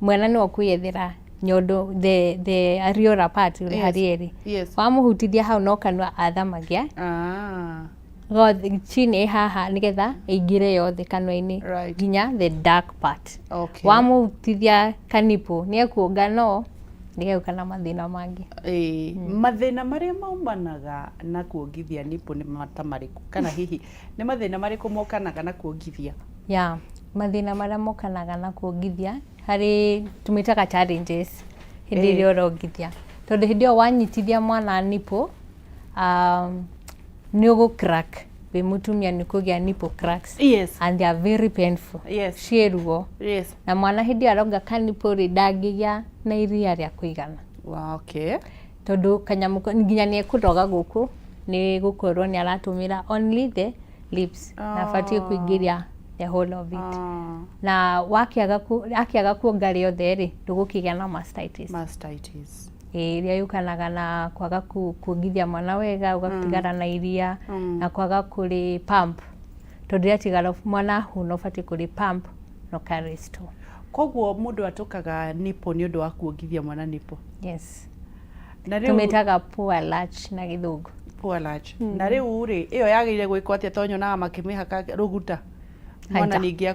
Mwana nĩwe ũkwĩyethera nyondo, the areola part ũrĩa harĩ ĩrĩ. Wamũhutithia hau, no kanua athamagia gothe, chini haha, nĩgetha ĩingĩre yothe kanua-inĩ, nginya the dark part. Wamũhutithia kanipple, nĩ ekuonga, no nĩgegũka na mathĩna mangĩ. Ĩĩ, mathĩna marĩa maumanaga na kuongithia nipple nĩ mata marĩkũ, kana hihi nĩ mathĩna marĩkũ mokanaga na kuongithia? Ya mathĩna marĩa mokanaga na kuongithia, harĩ tũmĩtaga challenges hĩndĩ ĩrĩa ũrongithia, tondũ hĩndĩ ĩyo wanyitithia mwana nipple, nĩ ũgũ crack wĩ mũtumia, nĩ kũgĩa nipple cracks, and they are very painful. Ciĩ ruo. Na mwana hĩndĩ ĩyo aronga kanipple rĩ, ndangĩgĩa na iria rĩa kũigana, tondũ kanyamũ nginya nĩ ekũnoga gũkũ, nĩ gũkorwo nĩ aratũmĩra only the lips, na abatiĩ kũingĩria the whole of it. Na wakĩaga akĩaga kuonga rĩothe rĩ, ndũgũkĩgĩa na mastitis. Mastitis. Ĩĩ, ĩrĩa yũkanaga na kwaga kuongithia mwana wega, ũgatigara na iria, na kwaga kũrĩ pump, tondũ rĩatigara mwana ahũna, ũbatiĩ kũrĩ pump na ũkarestore. Koguo mũndũ atũkaga nipple nĩ ũndũ wa kuongithia mwana nipple? Yes. Na rĩu Tũmĩtaga poor latch na Gĩthũngũ. Poor latch. Na rĩu rĩ, ĩyo yagĩrĩire gwĩkwo atĩa, to nyonaga makĩmĩhaka rũguta mwana? Aja. Ningĩ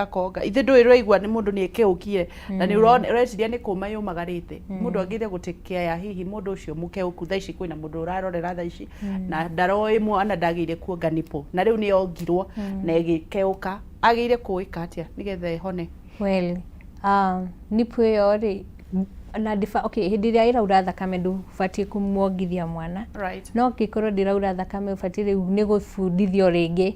akonga ithe ndũĩ ũraigua nĩ mũndũ nĩ ekeũkire na nĩ ũreciria nĩ kũma yũmagarĩte. Mũndũ agĩrĩire gũtekea ya hihi mũndũ ũcio mũkeũku. Thaa ici kwĩna mũndũ ũrarorera thaa ici na ndaroĩ mwana ndagĩrĩire kuonga nipple, na rĩu nĩ yongirwo na ĩgĩkeũka, agĩrĩire kũĩka atĩa nĩgetha ĩhone? Well, nipple ĩyo rĩ, na ndĩba, okay, hĩndĩ ĩrĩa ĩraura thakame ndũbatiĩ kũmuongithia mwana. No angĩkorwo ndĩraura thakame, ũbatiĩ rĩu nĩ gũbundithio rĩngĩ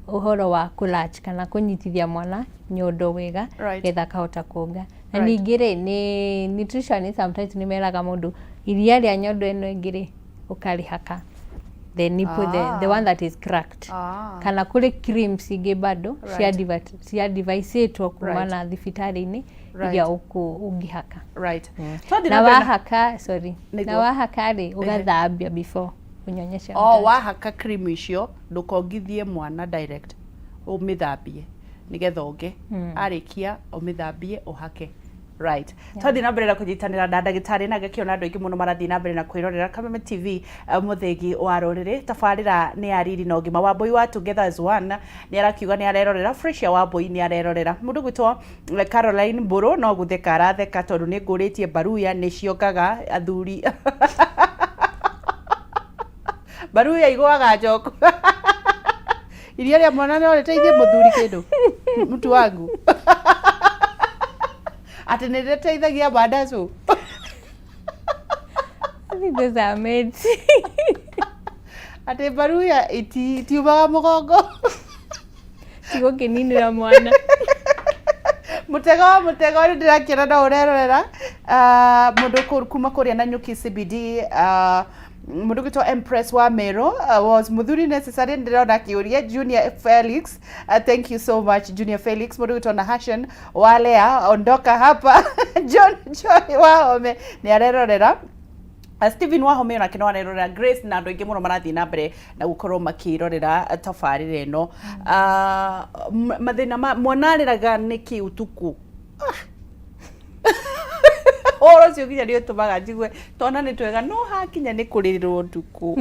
ũhoro wa kũlatch kana kũnyitithia mwana nyondo wega, getha akahota kuonga. Na ningĩ rĩ, nĩ nutrition, sometimes nĩ meraga mũndũ iria rĩa nyondo ĩno ĩngĩ rĩ, ũkarĩhaka the nipple, the one that is cracked, kana kũrĩ creams ingĩ bado cia deviceĩtwo kuma na thibitarĩ-inĩ iria ũngĩhaka. Twathiĩ Na na mbere wahaka, sorry, na wahaka rĩ, ũgathambia before ũnyonyeshe O mtoto. Wahaka cream icio, ndũkongithie mwana direct, ũmĩthambie nĩgetha onge, arĩkia ũmĩthambie ũhake. Right, twathiĩ na mbere na kũnyitanĩra na ndagĩtarĩ, na ngakĩona andũ aingĩ mũno marathiĩ na mbere na kwĩrorera Kameme TV, mũthĩgi wa rũrĩrĩ. Tabarĩra nĩ ya riri na ũgima. Wambui wa Together as One nĩ arakiuga nĩ arerorera. Fresia Wambui nĩ arerorera. Mũndũ gwĩtwo Caroline Mbũrũ no gũtheka aratheka tondũ nĩ ngũrĩtie mbaruya nĩ ciongaga athuri. Mbaruya igũaga njoku. Iria rĩa mwana no rĩteithie mũthuri kĩndũ, mtu wangu, atĩ nĩ rĩteithagia mandacu? I think those are mates. Atĩ mbaruya itiumaga mũgongo. Tigũkĩninĩra mwana. Mũtego wa mũtego, nĩ ndĩrakĩona no ũrerorera. Ah, mũndũ kuma kũrĩa Nanyuki CBD, ah, mũndũ gwĩtwo Empress wa Mero, was mũthuri necessary? Ndĩrona akĩũria Junior Felix. Thank you so much, Junior Felix. Mũndũ gwĩtwo Nahashan Walea, ondoka hapa. John Joy Wahome nĩ arerorera. Stephen Wahome onake no arerorera, Grace na andũ aingĩ mũno marathiĩ na mbere na gũkorwo makĩrorera tabarĩra ĩno. Ah, mathĩna ma mwana arĩraga nĩkĩ ũtukũ? Ah. Ũhoro ũcio nginya nĩ ũtũmaga njigue twana nĩ twega, no hakinya nĩ kũrĩrĩrwo ũtukũ.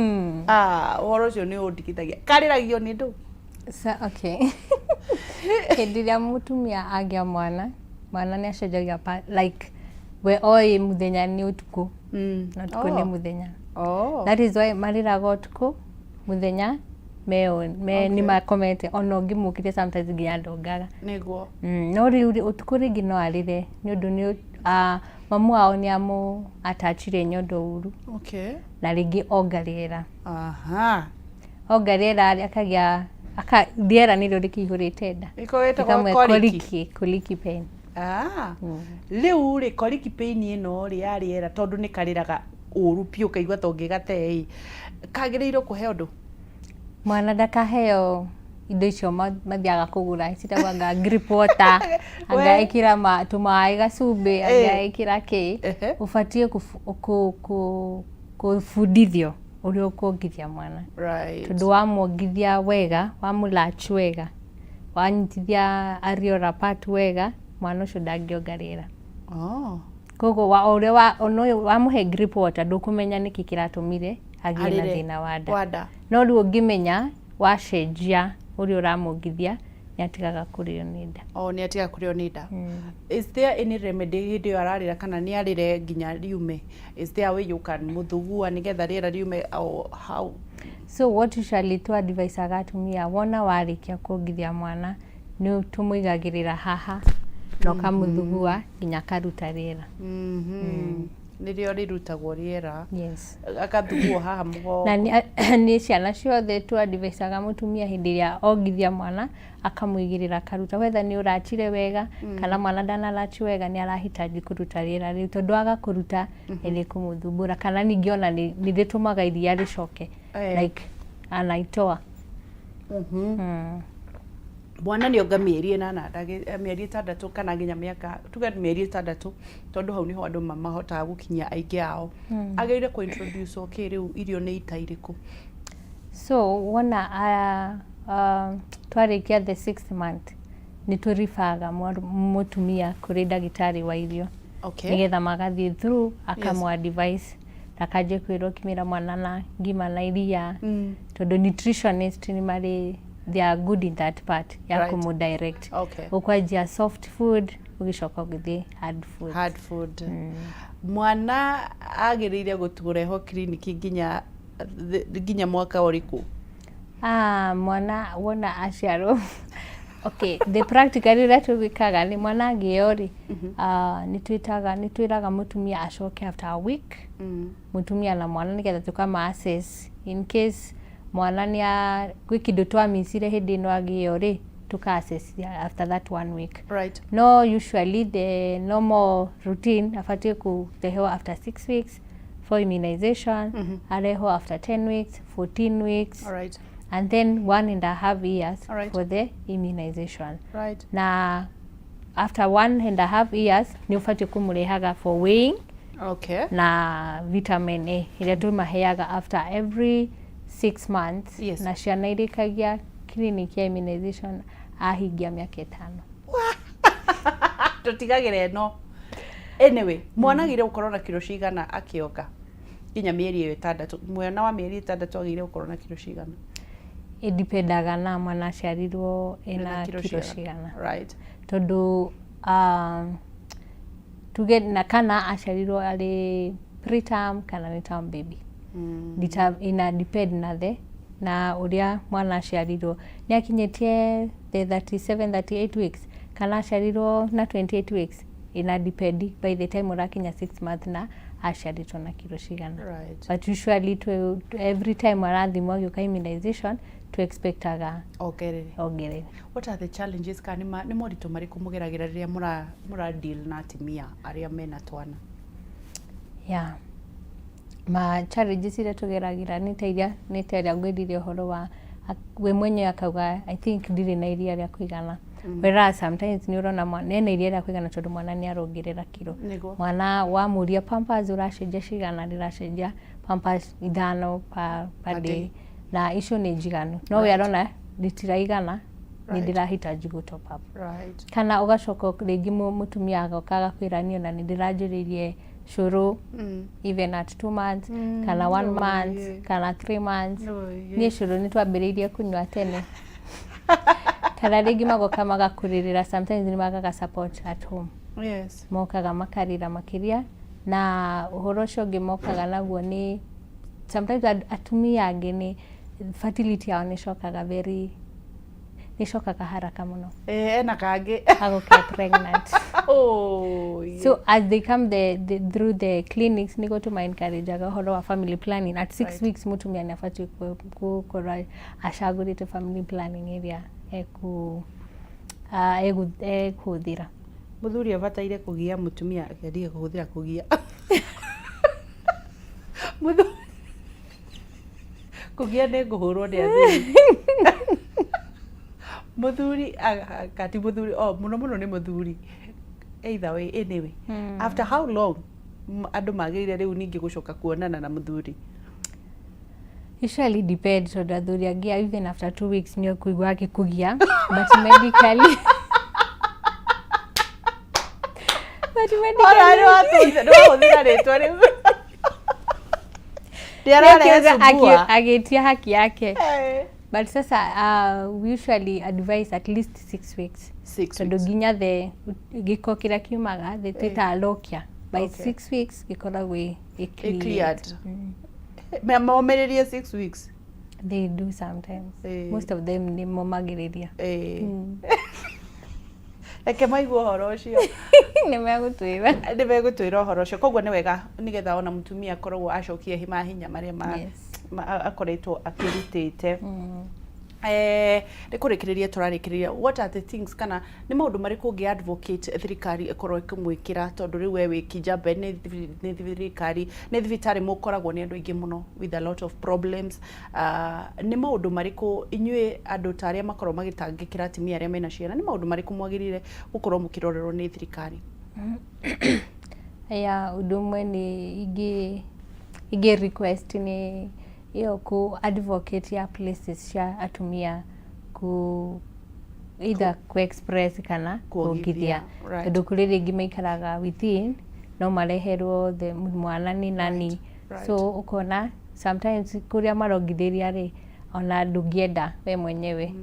Ah, ũhoro ũcio nĩ ũndigithagia. Karĩragio nĩ ndũ? So, okay. Hĩndĩ ĩrĩa mũtumia agĩa mwana, mwana nĩ acenjagia like we oĩ mũthenya nĩ ũtukũ na ũtukũ nĩ mũthenya. That is why marĩraga ũtukũ, mũthenya me nĩ makomete, ona ũngĩmũkĩria sometimes nginya ndongaga. No rĩu rĩ, ũtukũ rĩngĩ no arĩre nĩ ũndũ nĩ mamu wao nĩ amũ attachire nyondo ũru na rĩngĩ onga rĩera. Onga rĩera rĩ, akagĩa aka rĩera nĩrĩo rĩkĩihũrĩte nda. Ĩko ĩtagwo Ĩkamwe colic. Colicky pain. Ah. Rĩu rĩ, colic pain ĩno rĩ ya rĩera, tondũ nĩ karĩraga ũru biũ kaigua ta ũngĩgate ĩ, kagĩrĩirwo kũheo ndũ? Mwana ndakaheo indo icio mathiaga kũgũra citagwo anga grip water, anga ĩkĩra tũmaĩ gacumbĩ, anga ĩkĩra kĩ. Ũbatiĩ kũbundithio ũrĩa ũkuongithia mwana. Tondũ wamuongithia wega, wamũlatch wega, wanyitithia areola part wega, mwana ũcio ndangĩonga rĩera. Koguo wa o ũrĩa wa ona ũyũ wamũhe grip water, ndũkũmenya nĩkĩ kĩratũmire agĩe na Arĩre. thĩna wa nda. Wa nda. No rĩu ũngĩmenya wacenjia ũrĩa ũramuongithia, nĩ atigaga kũrĩo nĩ nda. O nĩ atiga kũrĩo nĩ nda. Is there any remedy hĩndĩ ĩyo ararĩra, kana nĩ arĩre nginya riume? Is there a way you can mũthugua nĩgetha rĩera riume or how? So what usually tu advisaga atumia, wona warĩkia kuongithia mwana, nĩ tũmũigagĩrĩra haha na ũkamũthugua nginya akaruta rĩera. Nĩrĩo rĩrutagwo rĩera? Yes. Agathuguo haha mũgongo? Na nĩ ciana ciothe tu advisaga mũtumia hĩndĩ ĩrĩa ongithia mwana akamũigĩrĩra akaruta, whether nĩ ũrachire wega kana mwana ndanalachi wega, nĩ arahitaji kũruta rĩera rĩu, tondũ aga kũruta nĩ rĩkũmũthumbũra, kana ningĩ ona nĩ rĩtũmaga iria rĩcoke like anaitoa. Mwana nĩ onga mĩeri 8, mĩeri 6 kana nginya mĩaka, tuge mĩeri 6, tondũ hau nĩho andũ mahotaga gũkinyia aingĩ ao, agĩrĩire kũ introduce okay rĩu irio nĩ ita irĩkũ? So wona twarĩkia the sixth month, nĩ tũribaga mũtumia kũrĩ ndagĩtarĩ wa irio nĩgetha magathiĩ through, akamũ advise ndakanjie kwĩrwo kimĩra mwana na ngima na iria, tondũ nutritionist nĩ marĩ, they are good in that part ya kũmũ direct. Ũkwanjia soft food, ũgĩcoka ũgĩthiĩ hard food. Hard food. Mwana agĩrĩire gũtũrehwo kiriniki nginya mwaka ũrĩkũ? Ah, mwana wona aciarwo, okay, the practically ũrĩa tũgĩkaga nĩ mwana agĩo rĩ, ah, nĩ twĩtaga, nĩ twĩraga mũtumia acoke after a week, mũtumia na mwana, nĩgetha tũkama assess in case mwana nĩ gwĩ kĩndũ twamicire hĩndĩ ĩno agĩo rĩ, tũka assess after that one week. No usually the normal routine, abatiĩ kũrehwo after 6 weeks for immunization, arehwo after 10 weeks, 14 weeks, and then 1.5 years for the immunization. Na after 1.5 years nĩ ũbatiĩ kũmũrehaga for weighing na vitamin A ĩrĩa tũmaheaga after every 6 months. Na ciana irĩkagia clinic ya immunization ahingia mĩaka 5. Tũtigagĩra ĩno. Anyway, mwana agĩrĩire gũkorwo na kiro cigana akĩonga nginya mĩeri ĩyo 6? Mwana wa mĩeri 6 agĩrĩire gũkorwo na kiro cigana? Ĩdipendaga na mwana aciarirwo ena kiro cigana. Tondũ tuge na kana aciarirwo arĩ preterm kana nĩ term baby. Ina depend na the Na ũrĩa mwana aciarirwo nĩ akinyĩtie the 37, 38 weeks kana aciarirwo na 28 weeks, ina depend by the time ũrakinya 6 months na aciarĩtwo na kiro cigana. But usually every time arathimwo agĩũka immunization, tu expectaga ongerere. Ongerere. What are the challenges, kana nĩ moritũ marĩkũ mũgeragĩra rĩrĩa mũra deal na atumia arĩa mena twana? Yeah, ma challenges iria tũgeragĩra nĩ ta iria ngwĩrire ũhoro wa we mwenyewe akauga, "I think ndirĩ na iria rĩa kũigana," whereas sometimes nĩ ũrona mwana ena iria rĩa kũigana tondũ mwana nĩ arongerera kiro. Mwana wamũria pampers ũracenjia cigana, ndĩracenjia pampers 5 per per day. Day. Na icio nĩ njiganu, no we arona rĩtiraigana, nĩ ndĩrahitaji gũ top up. Kana ũgacoka rĩngĩ mũtumia agoka agakwĩra, "Niĩ ona nĩ ndĩranjĩrĩirie cũrũ even at 2 months kana one month kana 3 months. Niĩ cũrũ nĩ twambĩrĩirie kũnyua tene." Kana rĩngĩ magoka magakũrĩrĩra. Sometimes nĩ magaga support at home. Mokaga makarĩra makĩria, na ũhoro ũcio ũngĩ mokaga naguo nĩ sometimes atumia angĩ nĩ fertility yao nĩ cokaga very, nĩ cokaga haraka mũno. Eh, ena kangĩ. Agũke pregnant. Oh, yeah. So as they come through the clinics, nĩguo tũma encourageaga ũhoro wa family planning at 6 weeks. Mũtumia nĩ abatiĩ gũkorwo acagũrĩte family planning ĩrĩa ekũhũthĩra. Mũthuri abataire kũgia mũtumia akĩendia kũhũthĩra kũgia mũthuri kũgia nĩ ngũhũrwo nĩ athuri. Mũthuri kati mũthuri, oh, mũno mũno nĩ mũthuri. Either way, anyway, after how long andũ magĩrĩire rĩu ningĩ gũcoka kuonana na mũthuri? Usually depend, tondũ athuri angĩ even after 2 weeks nĩ ũkũigua akĩkũgia, but Ona medically nĩ wahũthĩra rĩtwa rĩu Nĩ ndĩararecumbua. Agĩtia haki yake. But sasa we usually advise at least 6 weeks. Six Tondũ weeks. nginya the gĩko kĩrĩa kiumaga, the twĩtaga lochia, by 6 weeks gĩkoragwo ĩ Ĩ cleared. Cleared. Momĩrĩrie 6 weeks. They do sometimes. Most of them nĩ momagĩrĩria. Reke maigue ũhoro ũcio. Nĩ megũtwĩra. Nĩ megũtwĩra ũhoro ũcio. Koguo nĩ wega nĩgetha ona mũtumia akoragwo acokie mahinya marĩa akoretwo akĩrutĩte. Nĩ kũrĩkĩrĩria tũrarĩkĩrĩria, what are the things, kana nĩ maũndũ marĩkũ ũngĩ advocate thirikari ĩkorwo ĩkĩmwĩkĩra, tondũ rĩu we wĩ Kijabe, nĩ thirikari, nĩ thibitarĩ mũkoragwo nĩ andũ aingĩ mũno with a lot of problems. Nĩ maũndũ marĩkũ inyuĩ andũ ta arĩa makoragwo magĩtangĩkĩra atumia arĩa mena ciana, nĩ maũndũ marĩkũ mwagĩrĩire gũkorwo mũkĩrorerwo nĩ thirikari? Ya, ũndũ ũmwe nĩ ingĩ request nĩ ĩyo kũ advocate ya places cia atumia ku either ku express kana kuongithia, kuongithia. Tondũ kũrĩ rĩngĩ maikaraga within, no mareherwo the mwana nĩ nani. So ũkona sometimes kũrĩa marongithĩria rĩ, ona ndũngĩenda we mwenyewe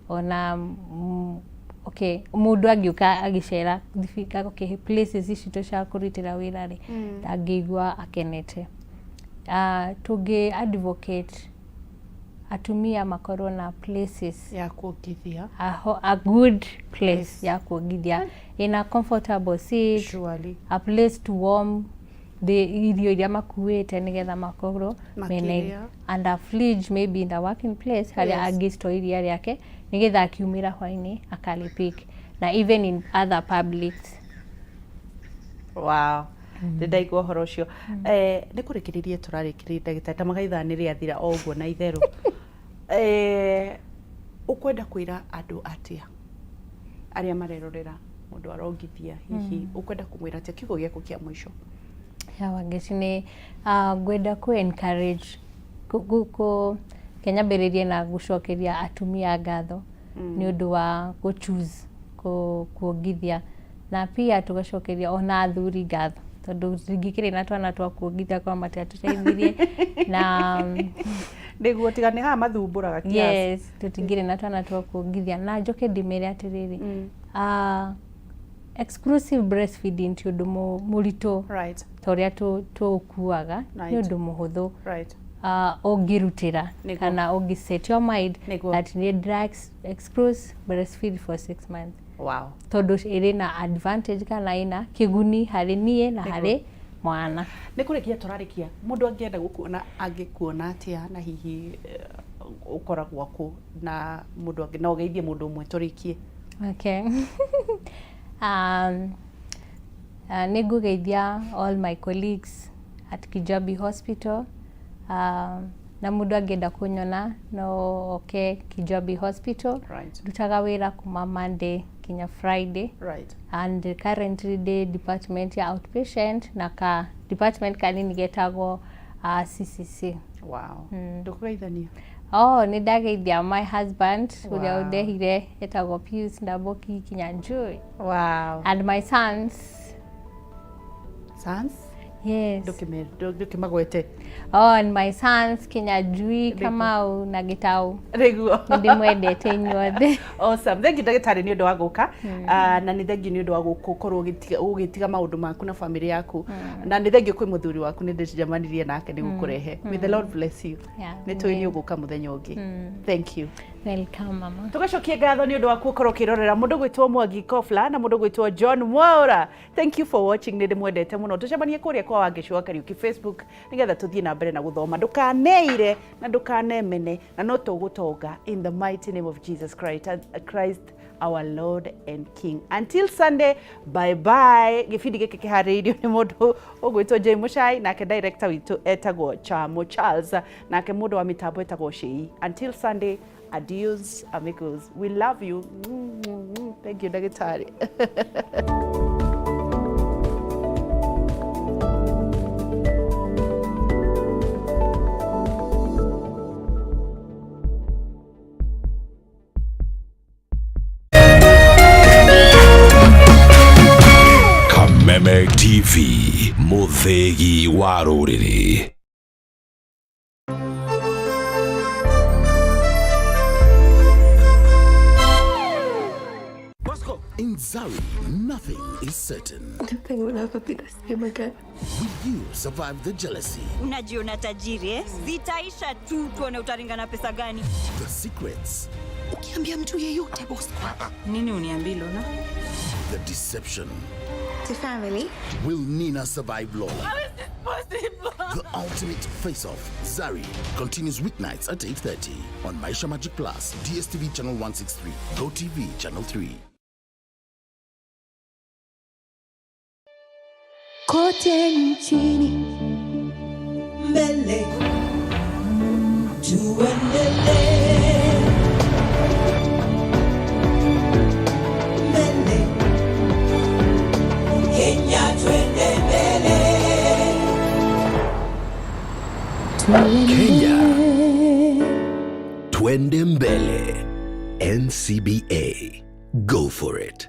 ona okay, mũndũ angĩũka agĩcera okay, places ici citũ cia kũrutĩra wĩra rĩ, ndangĩigua akenete. Tũngĩ advocate atumia makorwo na places ya kuongithia, a good place ya kuongithia in a comfortable seat, a place to warm the irio iria makuĩte nĩgetha makorwo mena makĩrĩa. And a fridge maybe in the working place harĩa angĩstore iria rĩake nĩgetha akiumĩra hwainĩ akarĩpick, na even in other publics. Wow, nĩ ndaigua ũhoro ũcio. Nĩ kũrĩkĩrĩria tũrarĩkĩrĩria, ndagĩtarĩ, ta magaithaa nĩ rĩathira o ũguo na itherũ. Ũkwenda kwĩra andũ atĩa arĩa marerorera mũndũ arongithia? Hihi ũkwenda kũmwĩra atĩa, kiugo gĩaku kĩa mũico? Ya, Wangeci, nĩ ngwenda kũ encourage kũ kenya mbĩrĩrie na gũcokeria atumia ngatho nĩ ũndũ wa gũ choose kuongithia, na pia tũgacokeria ona athuri ngatho, tondũ tũtingĩkĩrĩ na twana twa kuongithia korwo matiatũteithirie na Nĩguo, tiga nĩ haha mathumbũraga kiasi. Yes, tũtingĩrĩ na twana twa kuongithia. Na njoke ndĩmere atĩrĩrĩ, exclusive breastfeeding ti ũndũ mũritũ ta ũrĩa tũũkuaga, nĩ ũndũ mũhũthũ. Ũngĩrutĩra kana ũngĩ set your mind Nĩguo. that nĩ ndĩra expose breastfeed for 6 months, tondũ ĩrĩ na advantage kana ĩna kĩguni harĩ niĩ na harĩ mwana. Nĩ kũrĩkia tũrarĩkia, mũndũ angĩenda gũkuona angĩkuona atĩa, na hihi ũkoragwo kũ, na mũndũ angĩ no ũgeithie mũndũ ũmwe tũrĩkie? Okay. Nĩ ngũgeithia all my colleagues at Kijabi Hospital, na mũndũ angĩenda kũnyona no oke Kijabi Hospital. Ndutaga wĩra kuma Monday kinya Friday, and currently ndĩ department ya outpatient na ka department kanini getagwo CCC. Wow, ndũkũgeithania? Oh, nĩ ndageithia my husband ũrĩa ũndehire, etagwo Pius Ndamboki Kinyanjui, and my sons. Sons? Yes. Ndũkĩmagwete. Oh, and my sons Kinyanjui, Kamau na Gitau. Nĩguo. Nĩ ndĩmwendete inyuothe. Awesome. Thank you, ndagĩtarĩ, nĩ ũndũ wa gũka. Ah, na nĩ thengiũ nĩ ũndũ wa gũkorwo ũgĩtiga maũndũ maku na family yaku, na nĩ thengiũ kwĩ mũthuri waku, nĩ ndĩcemanirie nake nĩ gũkũrehe. May the Lord bless you. Nĩ tũĩ nĩ ũgũka mũthenya ũngĩ. Thank you. Welcome, mama. Tũgacokia ngatho nĩ ũndũ waku ũkorwo ũkĩrorera mũndũ gwĩtwo Mwangi Kofla na mũndũ gwĩtwo John Mwaura. Thank you for watching. Nĩ ndĩmwendete mũno. Tũcemanie kũrĩa kwa Wangeci wa Kariuki Facebook, nĩgetha tũthiĩ na mbere na gũthoma. Ndũkaneire na ndũkanemene, na no tũgũtonga in the mighty name of Jesus Christ, Christ our Lord and King. Until Sunday, bye bye. Gĩbindi gĩkĩ kĩharĩrĩirio nĩ mũndũ ũgwĩtwo Jay Muchai, nake director witũ etagwo Chamo Charles, nake mũndũ wa mĩtambo etagwo Shei. Until Sunday, adios amigos, we love you. Thank you, ndagĩtarĩ. Kameme TV, mũthĩgi wa rũrĩrĩ. In Zari, nothing is certain. Nothing will ever be the same again. Will you survive the jealousy, Unajiona tajiri, eh? Zitaisha tu tuone utaringa pesa gani. The secrets, Ukiambia mtu yeyote, Bosco. Nini uniambii, Lola? The deception? To family. Will Nina survive Lola? How is this possible? The ultimate face-off, Zari, continues weeknights at 8:30 on Maisha Magic Plus, DSTV channel 163, GoTV channel 3. Kote nchini. Mbele tuendelee, mbele Kenya, twende mbele. Kenya, twende mbele. NCBA. Go for it.